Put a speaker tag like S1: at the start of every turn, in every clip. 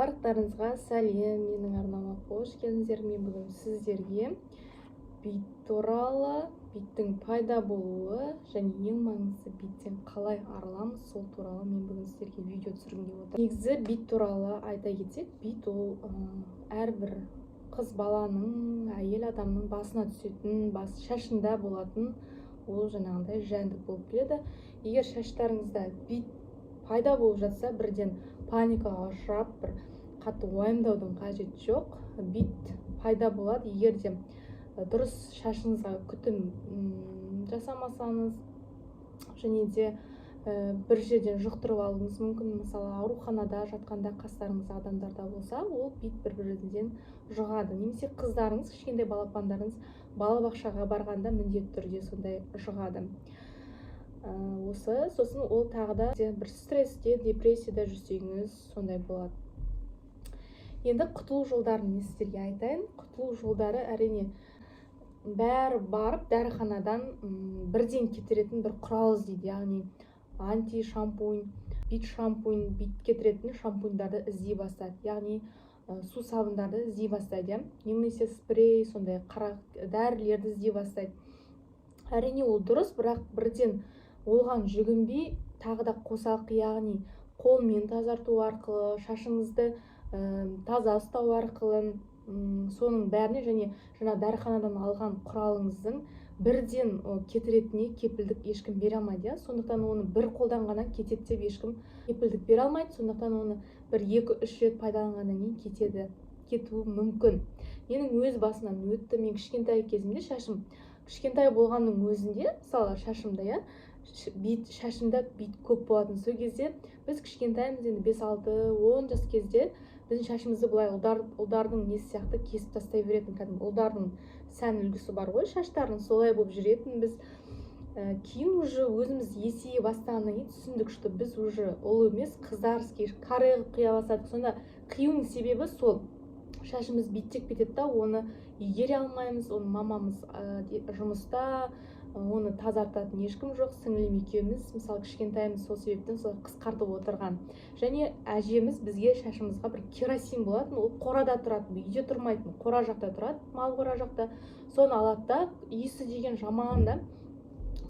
S1: Барлықтарыңызға сәлем! Менің арнама қош келдіңіздер! Мен бүгін сіздерге бит туралы, биттің пайда болуы және ең маңыздысы, биттен қалай арыламыз, сол туралы мен бүгін сіздерге видео түсіргім келіп отыр. Негізі, бит туралы айта кетсек, бит ол әрбір қыз баланың, әйел адамның басына түсетін, бас шашында болатын, ол жаңағындай жәндік болып келеді. Егер шаштарыңызда бит пайда болып жатса, бірден паникаға ұшырап, бір қатты уайымдаудың қажеті жоқ. Бит пайда болады, егер де дұрыс шашыңызға күтім жасамасаңыз және де бір жерден жұқтырып алуыңыз мүмкін. Мысалы, ауруханада жатқанда қастарыңызда адамдарда болса, ол бит бір бірінен жұғады немесе қыздарыңыз, кішкентай балапандарыңыз балабақшаға барғанда міндетті түрде сондай жұғады. Осы сосын ол тағы да бір стрессте, депрессияда жүрсеңіз, сондай болады. Енді құтылу жолдарын мен сіздерге айтайын. Құтылу жолдары, әрине, бәрі барып дәріханадан бірден кетіретін бір құрал іздейді, яғни анти шампунь, бит шампунь, бит кетіретін шампуньдарды іздей бастады, яғни су сабындарды іздей бастайды, иә, немесе спрей, сондай қара дәрілерді іздей бастайды. Әрине, ол дұрыс, бірақ бірден оған жүгінбей, тағы да қосалқы, яғни қолмен тазарту арқылы, шашыңызды таза ұстау арқылы, соның бәріне және жаңа дәріханадан алған құралыңыздың бірден кетіретініне кепілдік ешкім бере алмайды, иә. Сондықтан оны бір қолданғаннан кетеді деп ешкім кепілдік бере алмайды. Сондықтан оны бір, екі, үш рет пайдаланғаннан кейін кетеді, кетуі мүмкін. Менің өз басымнан өтті. Мен кішкентай кезімде, шашым кішкентай болғанның өзінде, мысалы, шашымда, иә, бит, шашымда бит көп болатын. Сол кезде біз кішкентаймыз енді, 5, 6, 10 жас кезде біздің шашымызды былай ұлдар, ұлдардың несі сияқты кесіп тастай беретін. Кәдімгі ұлдардың сән үлгісі бар ғой шаштарының, солай болып жүретінбіз. Кейін уже өзіміз есейе бастағаннан кейін түсіндік, что біз уже ұл емес, қыздарский каре қылып қия бастадық. Сонда қиюының себебі сол: шашымыз биттеп кетеді да, оны игере алмаймыз. Оны мамамыз жұмыста, оны тазартатын ешкім жоқ. Сіңілім екеуміз, мысалы, кішкентаймыз, сол себептен солай қысқартып отырған. Және әжеміз бізге шашымызға бір керосин болатын, ол қорада тұратын, үйде тұрмайтын, қора жақта тұрады, мал қора жақта. Соны алады да, иісі деген жаман да,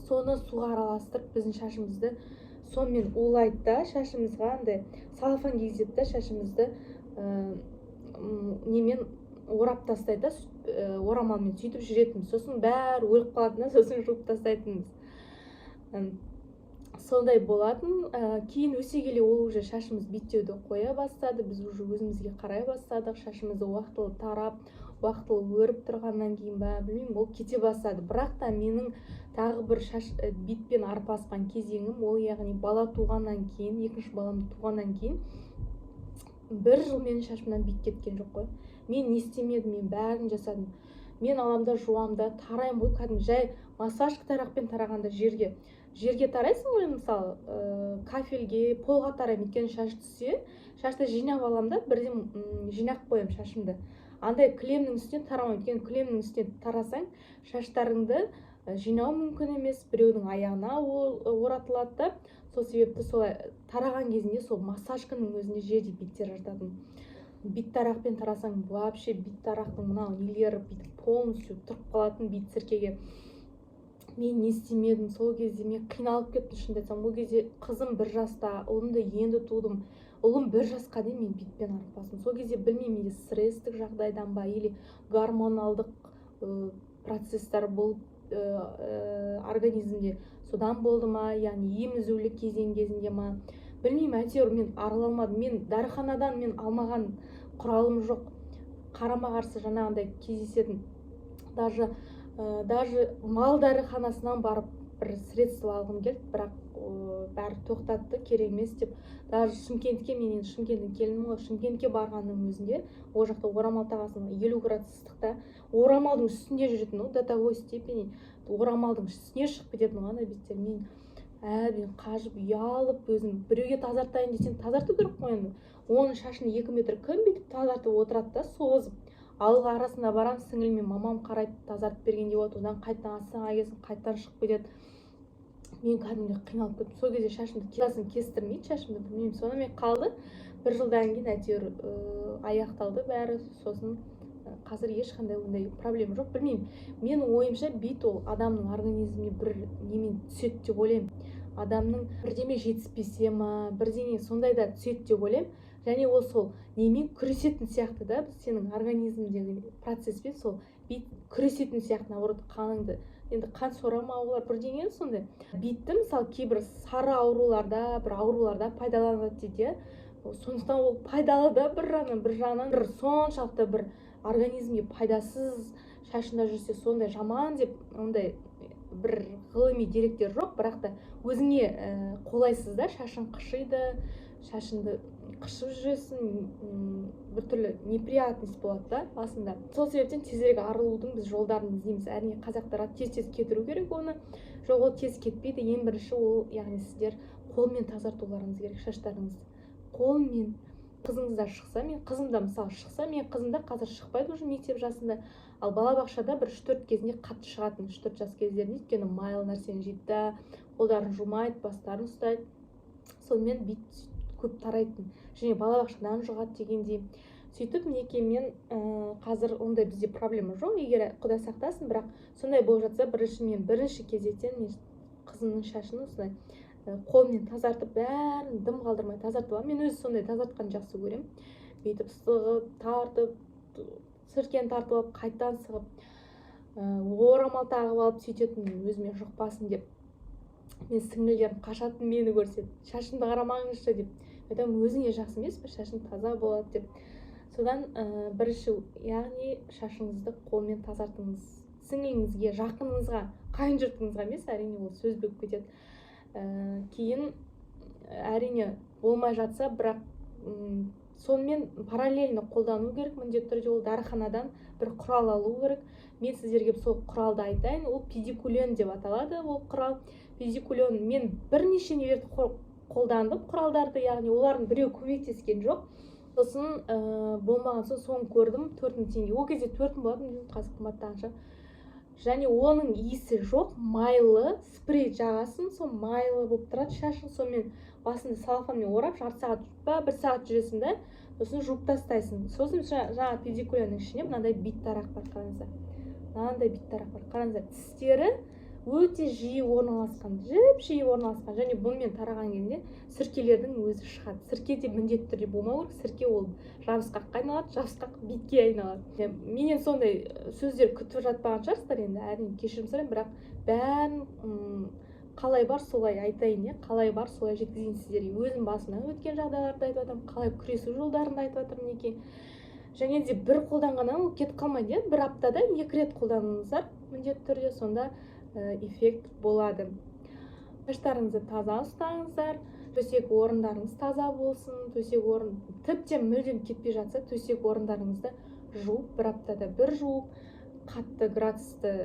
S1: соны суға араластырып, біздің шашымызды сонымен улайды да, шашымызға андай целлофан кигізеді да, шашымызды немен орап тастайды да, орамалмен. Сөйтіп жүретінбіз. Сосын бәрі өліп қалатын да, сосын жуып тастайтынбыз. Сондай болатын. Кейін өсе келе ол уже шашымыз биттеуді қоя бастады. Біз уже өзімізге қарай бастадық. Шашымызды уақытылы тарап, уақытылы өріп тұрғаннан кейін ба, білмеймін, ол кете бастады. Бірақ та менің тағы бір шаш битпен арпалысқан кезеңім ол, яғни бала туғаннан кейін, екінші баламды туғаннан кейін бір жыл менің шашымнан бит кеткен жоқ қой. Мен не істемедім? Мен бәрін жасадым. Мен аламын да, жуамын да, тараймын ғой, кәдімгі жай массажка тарақпен тарағанда, жерге тарайсың ғой енді, мысалы, кафельге, полға тараймын. Өйткені шаш түссе, шашты жинап аламын да, бірден жинап қоямын шашымды. Андай кілемнің үстіне тарамаймын, өйткені кілемнің үстіне тарасаң, шаштарыңды жинау мүмкін емес, біреудің аяғына ол оратылады да. Сол себепті солай тараған кезінде сол массажканың өзінде жерде биттер жататын. Бит тарақпен тарасаң, вообще бит тарақтың мынау нелері бүйтіп полностью тұрып қалатын бит сіркеге. Мен не істемедім сол кезде? Мен қиналып кеттім, шынымды айтсам. Ол кезде қызым 1 жаста, ұлымды енді тудым. Ұлым 1 жасқа дейін мен битпен арпалыстым. Сол кезде, білмеймін, менде стресстік жағдайдан ба или гормоналдық процесстар болып организмде, содан болды ма, яғни емізулі кезең кезінде ма, білмеймін, әйтеуір мен арыла алмадым. Мен дәріханадан мен алмаған құралым жоқ, қарама қарсы жаңағындай кездесетін. Даже мал дәріханасынан барып бір средство алғым келді, бірақ бәрі тоқтатты, керек емес деп. Даже Шымкентке, мен енді Шымкенттің келінімін ғой, Шымкентке барғанның өзінде ол жақта орамал тағасың, 50 градус ыстықта орамалдың үстінде жүретін ғой, до такой степени орамалдың үстіне шығып кететін ғой ана беттер. Мен әбден қажып, ұялып, өзім біреуге тазартайын десең, тазарту керек қой енді. Оның шашын 2 метр кім бүйтіп тазартып отырады да, созып? Ауылға арасында барамын, сіңілім мен мамам қарайды, тазартып бергендей болады. Одан қайтадан Астанаға келсін, қайтадан шығып кетеді. Мен кәдімгідей қиналып кеттім сол кезде. Шашымды кестірмейді шашымды, білмеймін, сонымен қалды. Бір жылдан кейін әйтеуір аяқталды бәрі. Сосын қазір ешқандай ондай проблема жоқ. Білмеймін, менің ойымша, бит ол адамның организміне бір немен түседі деп ойлаймын. Адамның бірдеме жетіспесе ма, бірдеңе сондай да түседі деп ойлаймын. Және ол сол немен күресетін сияқты да, сенің организмдегі процесспен сол бит күресетін сияқты. Наоборот, қаныңды енді қан сора ма олар, бірдеңе сондай. Битті, мысалы, кейбір сары ауруларда, бір ауруларда пайдаланады дейді, иә. Сондықтан ол пайдалы да бір жағынан. Бір жағынан бір соншалықты бір организмге пайдасыз, шашында жүрсе сондай жаман деп ондай бір ғылыми деректер жоқ. Бірақ та өзіңе қолайсыз да, шашың қышиды, шашыңды қышып жүресің, біртүрлі неприятность болады да басында. Сол себептен тезірек арылудың біз жолдарын іздейміз. Әрине, қазақтарға тез тез кетіру керек оны. Жоқ, ол тез кетпейді. Ең бірінші ол, яғни, сіздер қолмен тазартуларыңыз керек шаштарыңызды, қолмен. Қызыңызда шықса, мен қызымда, мысалы, шықса, менің қызым да қазір шықпайды уже мектеп жасында, ал балабақшада бір 3-4 кезінде қатты шығатын, 3-4 жас кездерінде. Өйткені майлы нәрсені жейді да, қолдарын жумайды, бастарын ұстайды, сонымен бит көп тарайтын және балабақшадан жұғады дегендей. Сөйтіп, мінекей, мен қазір ондай бізде проблема жоқ, егер құдай сақтасын, бірақ сондай болып жатса, бірінші мен бірінші кезектен мен қызымның шашын осылай қолмен тазартып, бәрін дым қалдырмай тазартып аламын. Мен өзі сондай тазартқанды жақсы көремін. Бүйтіп сығып, тартып, сіркені тартып алып, қайтадан сығып, орамал тағып алып сөйтетінмін, өзіме жұқпасын деп. Мен сіңлілерім қашатын мені көрсе, «Шашымды қарамаңызшы» деп. Айтамын: «Өзіңе жақсы емес пе, шашың таза болады», – деп. Содан бірінші, яғни, шашыңызды қолмен тазартыңыз. Сіңліңізге, жақыныңызға, қайын жұртыңызға емес, әрине, ол сөз болып кетеді. Кейін, әрине, болмай жатса, бірақ сонымен параллельно қолдану керек міндетті түрде. Ол дәріханадан бір құрал алу керек. Мен сіздерге сол құралды айтайын. Ол педикулен деп аталады. Ол құрал педикулен. Мен бірнеше нелерді қолдандым, құралдарды, яғни олардың біреуі көмектескен жоқ. Сосын болмаған соң, соны көрдім, 4000 теңге. Ол кезде 4000 болатын, қазір қымбаттаған шығар. Және оның иісі жоқ, майлы спрей жағасың, сол майлы болып тұрады шашың. Сонымен басыңды целлофанмен орап, жарты сағат па, бір сағат жүресің да, сосын жуып тастайсың. Сосын жаңағы педикуленнің ішінде мынандай бит тарақ бар, қараңыздар. Мынандай бит тарақ бар, қараңыздар. Тістері өте жиі орналасқан, жіп жиі орналасқан. Және бұнымен тараған кезде сіркелердің өзі шығады. Сірке де міндетті түрде болмау керек. Сірке ол жабысқаққа айналады, жабысқақ битке айналады. Менен сондай сөздер күтіп жатпаған шығарсыздар енді, әрине, кешірім сұраймын. Бірақ бәрін қалай бар, солай айтайын, иә, қалай бар, солай жеткізейін сіздерге. Өзім басымнан өткен жағдайларды айтып жатырмын, қалай күресу жолдарын да айтып жатырмын, мінекей. Және де бір қолданғаннан ол кетіп қалмайды, иә. Бір аптада екі рет қолданыңыздар міндетті түрде, сонда эффект болады. Шаштарыңызды таза ұстаңыздар, төсек орындарыңыз таза болсын. Төсек орын тіптен мүлдем кетпей жатса, төсек орындарыңызды жуып, бір аптада бір жуып, қатты градусты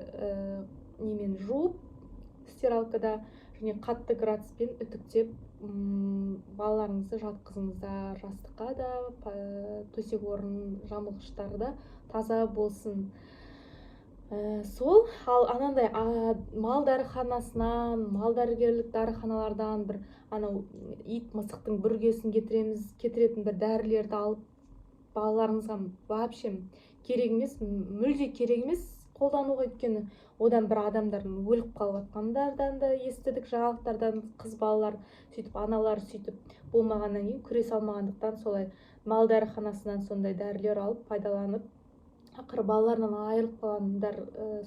S1: немен жуып, стиралкада, және қатты градуспен үтіктеп, балаларыңызды жатқызыңыздар жастыққа да. Төсек орын жамылғыштары да таза болсын. Сол ал анандай мал дәріханасынан, мал дәрігерлік дәріханалардан бір анау ит мысықтың бүргесін кетіреміз, кетіретін бір дәрілерді алып, балаларыңызға вообще керек емес, мүлде керек емес қолдануға. Өйткені одан бір адамдардың өліп қалып жатқандардан да естідік жаңалықтардан. Қыз балалар сөйтіп, аналар сөйтіп болмағаннан кейін, күресе алмағандықтан, солай мал дәріханасынан сондай дәрілер алып пайдаланып, ақыры балаларынан айырылып қалғандар,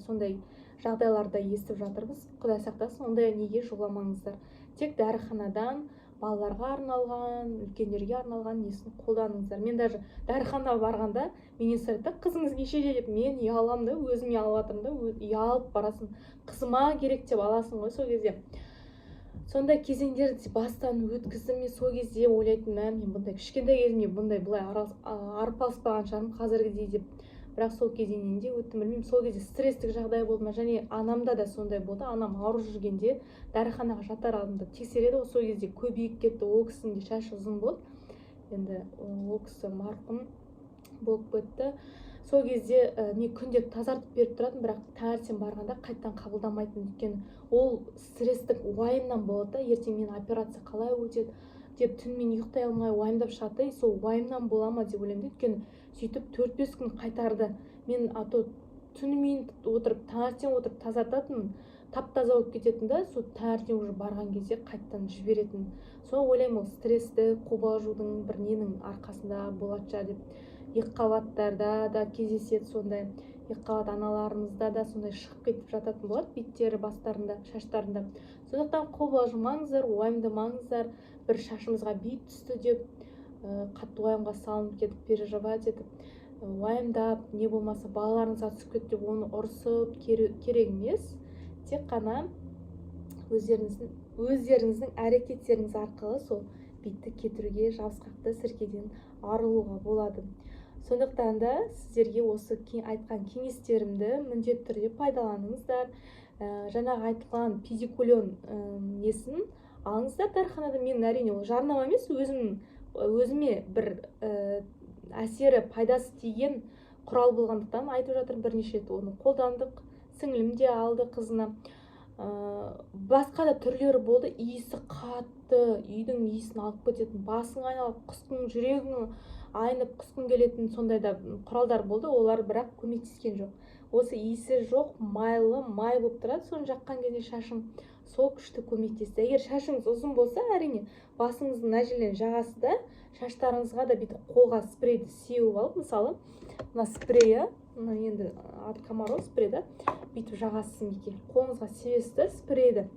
S1: сондай жағдайларды естіп жатырмыз. Құдай сақтасын, ондай неге жоламаңыздар. Тек дәріханадан балаларға арналған, үлкендерге арналған несін қолданыңыздар. Мен даже дәріханаға барғанда менен сұрайды да: «Қызыңыз нешеде?» – деп. Мен ұяламын да, өзім ұялып жатырмын да. Ұялып барасың, қызыма керек деп аласың ғой. Сол кезде сондай кезеңдерді бастан өткіздім. Мен сол кезде ойлайтынмын: мә, мен бұндай кішкентай кезімде бұндай былай арпалыспаған шығармын қазіргідей деп. Бірақ сол кезеңнен де өттім. Білмеймін, сол кезде стресстік жағдай болды ма. Және анамда да сондай болды. Анам ауырып жүргенде дәріханаға жатар алдында тексереді ғой, сол кезде көбейіп кетті. Ол кісінің де шашы ұзын болды енді, ол кісі марқұм болып кетті. Сол кезде мен күнде тазартып беріп тұратынмын, бірақ таңертең барғанда қайтадан қабылдамайтын. Өйткені ол стресстік уайымнан болады да, ертең менің операция қалай өтеді. деп түнімен ұйықтай алмай уайымдап шығады да, сол уайымнан бола ма деп ойлаймын да. Өйткені сөйтіп 4-5 күн қайтарды. Мен а то түнімен отырып, таңертең отырып тазартатынмын, тап таза болып кететін да, сол таңертең уже барған кезде қайтадан жіберетін. Соны ойлаймын, ол стрессті, қобалжудың, бір ненің арқасында болатын шығар деп. Екіқабаттарда да кездеседі сондай, екіқабат аналарымызда да сондай шығып кетіп жататын болады беттері, бастарында, шаштарында. Сондықтан қобалжымаңыздар, уайымдамаңыздар. Бір шашымызға бит түсті деп қатты уайымға салынып кетіп, переживать етіп, уайымдап, не болмаса балаларыңызға түсіп кетті деп оны ұрсып керек емес. Тек қана өздеріңіздің әрекеттеріңіз арқылы сол битті кетіруге, жабысқақты сіркеден арылуға болады. Сондықтан да сіздерге осы айтқан кеңестерімді міндетті түрде пайдаланыңыздар. Жаңағы айтылған педикулен несін алыңыздар дәріханада. Мен, әрине, ол жарнама емес, өзіме бір әсері, пайдасы тиген құрал болғандықтан айтып жатырмын. Бірнеше рет оны қолдандық, сіңілім де алды қызына. Басқа да түрлері болды, иісі қатты, үйдің иісін алып кететін, басың айналып, құсқың, жүрегің айнып, құсқың келетін сондай да құралдар болды. Олар бірақ көмектескен жоқ. Осы иісі жоқ, майлы май болып тұрады, соны жаққан кезде шашың, сол күшті көмектесті. Егер шашыңыз ұзын болса, әрине, басыңыздың мына жерінен жағасыз да, шаштарыңызға да бүйтіп қолға спрейді сеуіп алып, мысалы, мына спрейі, мына енді от комаров спрей да, бүйтіп жағасыз, мінекей, қолыңызға себесіз да спрейді.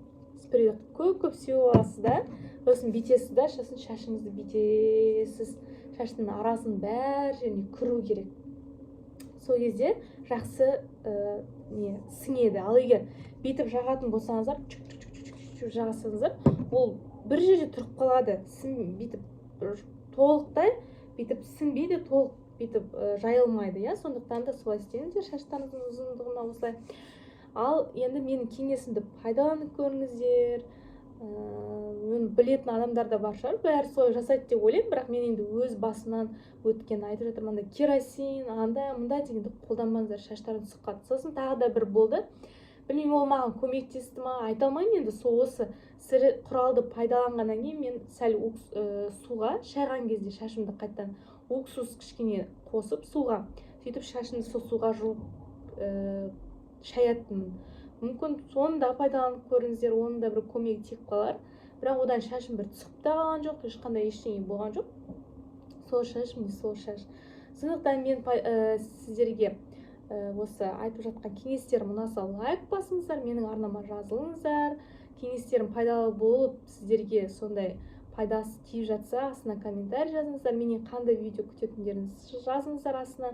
S1: Спрейді көп көп сеуіп аласыз да, сосын бүйтесіз да, сосын шашыңызды бүйтесіз, шаштың арасын бәр жеріне кіру керек. Сол кезде жақсы не сіңеді. Ал егер бүйтіп жағатын болсаңыздар, чук чук чук чук чук жағасаңыздар, ол бір жерде тұрып қалады, бүйтіп толықтай бүйтіп сіңбейді, толық бүйтіп жайылмайды, иә. Сондықтан да солай істеңіздер шаштарыңыздың ұзындығына осылай. Ал енді менің кеңесімді пайдаланып көріңіздер. Оны білетін адамдар да бар шығар, бәрі солай жасайды деп ойлаймын, бірақ мен енді өз басымнан өткен айтып жатырмын. Андай керосин, андай мындай дегенді қолданбаңыздар, шаштарыңыз түсіп қалады. Сосын тағы да бір болды, білмеймін, ол маған көмектесті ма, айта алмаймын енді. Сол осы құралды пайдаланғаннан кейін мен сәл суға шайған кезде шашымды қайтадан уксус кішкене қосып суға, сөйтіп шашымды сол суға жуып шаятынмын. Мүмкін, соны да пайдаланып көріңіздер, оның да бір көмегі тиіп қалар. Бірақ одан шашым бір түсіп те қалған жоқ, ешқандай ештеңе болған жоқ, сол шаш, міне, сол шаш. Сондықтан мен сіздерге осы айтып жатқан кеңестерім ұнаса, лайк басыңыздар, менің арнама жазылыңыздар. Кеңестерім пайдалы болып, сіздерге сондай пайдасы тиіп жатса, астына комментарий жазыңыздар. Менен қандай видео күтетіндеріңізді жазыңыздар астына,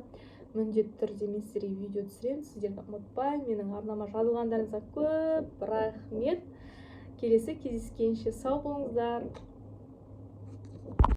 S1: міндетті түрде мен сіздерге видео түсіремін. Сіздерді ұмытпаймын. Менің арнама жазылғандарыңызға көп рахмет. Келесі кездескенше сау болыңыздар.